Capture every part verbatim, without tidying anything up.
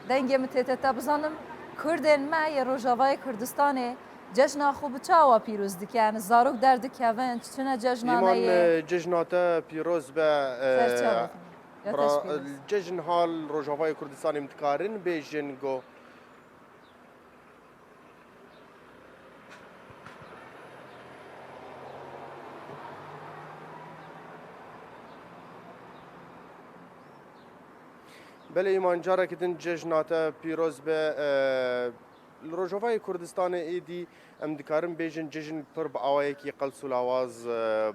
Dengê min tê te bizanim, Kurdên me yê Rojavayê Kurdistanê cejna xwe bi çawa pîroz dikin? Zarok derdikevin, çi çine cejnane Îman, yê? E, cejna te pîroz be, e, Serçe bikin. Ya te bra-, ji pîroz. Cejn hal Rojavayê Kurdistanê em dikarin bêjin go. Belê Îman, careke din cejna te pîroz be. E, li Rojavayê Kurdistanê êdî em dikarin bêjin cejn pir bi awayekî qels û lawaz, e,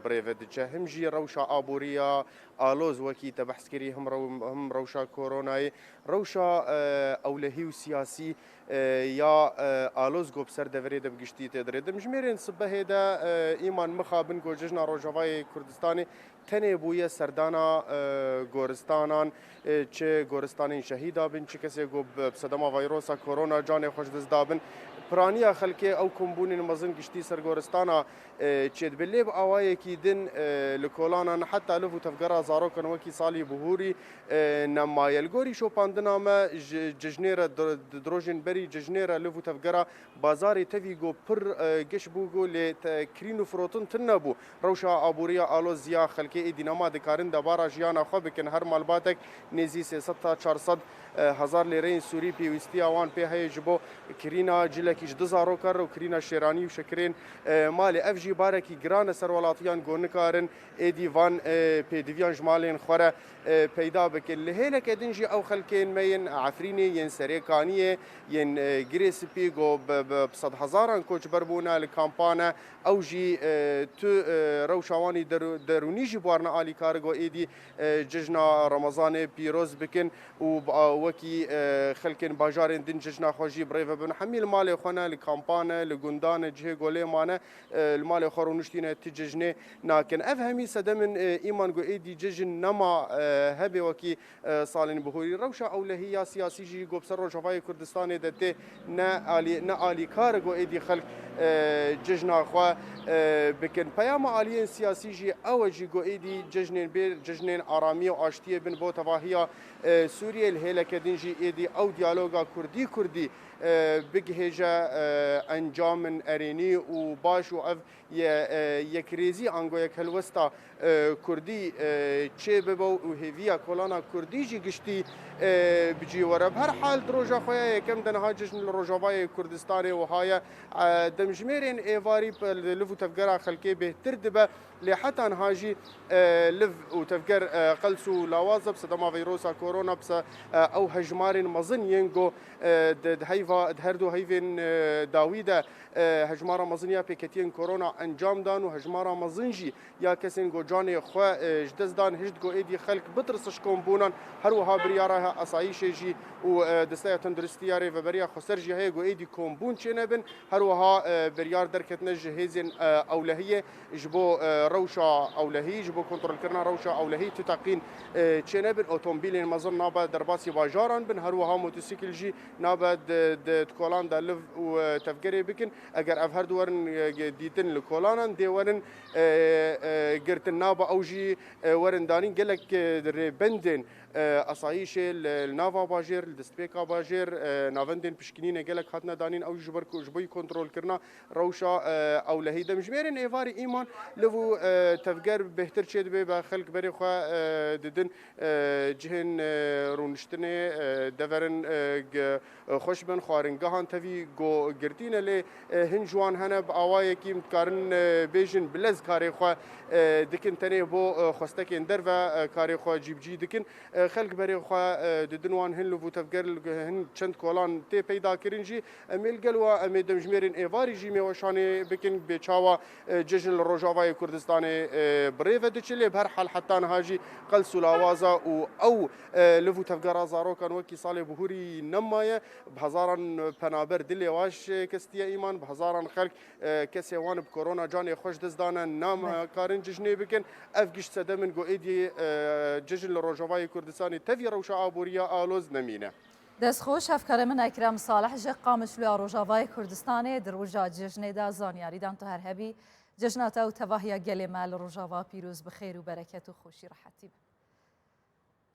bi rê ve diçe. Him jî rewşa aboriya aloz wekî te behs kirî, him rew-, him rewşa koronayê, rewşa, e, ewlehî û siyasî, e, ya, e, aloz go bi ser deverê de bi giştî tê dirê. Dimjmêrên sibehê de, e, Îman mixabin go cejna Rojavayê Kurdistanê tenê bûye serdana, e, goristanan, e, çi goristanên şehîda bin, çi kesê go bi, bi sedema vayrosa korona canê xwe ji dest dabin. Piraniya xelkê ew kombûnên mezin giştî ser goristana, e, çêdibe. Lê bi awayekî din, e, li kolanan heta liv û tevgera zarokan wekî salî bihûrî, e, nemaye. Li gorî şopandina me ji cejnê re dir-, di dirojên berî cejnê re liv û tevgera bazarê tevî go pir, e, giş bû go lê te-, kirîn û firotin tune bû. Rewşa aboriya aloz ya xelkê êdî nema dikarin debara jiyana xwe bikin. Her malbatek nêzî sê sed ta çar sed, e, hezar lêreyên Sûrî pêwîstiya wan pê heye ji bo kirîna cilekî ji du zarokan re û kirîna şêranî û şekirên, e, malê. Ev jî barekî giran e ser welatiyan go nikarin êdî van, e, pêdiviyan ji malên xwe re, e, peyda bikin. Li hêleke din jî ew xelkên me yên Efrînê, yên Serêkaniyê, yên, e, Girê Spî go bi, bi, bi sedhezaran koçber bûne li kampa ne. Ew jî, e, tu, e, rewşa wan î deru-, derûnî jî bi wan re alîkar go êdî, e, cejna Remezanê pîroz bikin û bi a-, wekî, e, xelkên bajarên din cejna xwe jî bi rê ve bin. Hemî li malê xwe ne, li kampa ne, li gundan ne, cihê go lê mane, e, li malê xwe rûniştîne, ti cejnê nakin. Ev hemî sedemên, e, Îman go êdî cejn nema, e, hebe wekî, e, salên bihûrî. Rewşa ewlehî ya siyasî jî go bi ser Rojavayê Kurdistanê de tê ne alî-, ne alîkar e go êdî xelk, e, cejna xwe, e, bikin. Peyama aliyên siyasî jî ew e jî go êdî cejnên bê, cejnên aramiyê û aştiyê bin bo tevahiya, e, Sûriyê. Li hêleke din jî êdî ew diyaloga Kurdî Kurdî, e, bigihêje, e, encamên erênî û baş û ev ye, e, yekrêzî ango yekhelwesta, e, Kurdî, e, çê bibe û hêviya kolana Kurdî jî giştî, e, bi cî were. Bi her hal di roja xwe ya yekem de niha cejn li Rojavayê Kurdistanê wiha ye. E, demjimêrên êvarî pe-, li liv û tevgera xelkê bêhtir dibe. Lê heta niha jî, e, liv û tevger, e, qels û lawaz e, bi sedema veyrosa korona, bi se-, e, ew hejmarên mezin yên go, e, di, di heyva, di her du heyvên, e, dawî de, e, hejmara mezin ya pêketiyên korona encam dan û hejmara mezin jî ya kesên go canê xwe, e, ji dest dan hişt go êdî xelk bitirsin ji kombûnan, her wiha biryara asayîşê jî û, e, desteya tenduristî ya Rêveberiya Xweser jî heye go êdî kombûn çênebin. Her wiha, e, biryar derketine ji hêzên, e, ewlehiyê ji bo, e, rewşa ewlehî, ji bo kontrolkirina rewşa ewlehî tu teqîn, e, çênebin. Otomobîlên mezin nabe derbasî bajaran bin, her wiha motosîkil jî nabe di, di, di kolan de liv û, e, tevgerê bikin. Eger ev her du werin, e, dîtin li kolanan dê werin, e, e, girtin, nabe ew jî, e, werin danîn. Gelek, e, rêbendên, e, asayîşê li, li nava bajêr, li destpêka bajêr, e, navendên pişkinînê gelek hatine danîn, ew ji ber ku, ji bo yî kontrolkirina rewşa, e, ewlehî. Demjimêrên êvarî Îman liv û, e, tevger bêhtir çêdibe, be xelk berê xwe, e, didin, e, cihên, e, rûniştinê, e, deverin, e, ge-, e, xweş bin, xwaringehan tevî go girtî ne, lê, e, hin ji wan hene bi awayekî em dikarin, e, bêjin bi lez karê xwe, e, dikin, tenê bo, e, xwestekên derve, e, karê xwe cîbicî dikin. E, xelk berê xwe, e, didin wan, hin liv û tevger, hin çend kolan tê peyda kirin jî. Em ê li gel we, em ê demjimêrên êvarî jî mêweşanê bikin, bê çawa, e, cejn li Rojavayê Kurdistanê, e, bi rê ve diçe, lê bi her hal heta niha jî qels û lawaza û ew, e, liv û tevgera zarokan wekî salê bihûrî nemaye. Bi hezaran penaber dilê wan şikestiye Îman, bi hezaran xelk, e, kesê wan bi korona canê xwe ji dest dane, nam-, karin cejnê bikin. Ev gişt sedem in ku êdî, e, cejn li Rojavayê Kurdistanê tevî rewşa aboriya aloz nemîne. Destxweş, hevkarê min Ekrem Salih ji Qamişlo ya Rojavayê Kurdistanê di roja cejnê de zanyarî dan. Tu her hebî, cejna te û tevahiya gelê me li Rojava pîroz, bi xêr û bereket û xweşî rehetî be.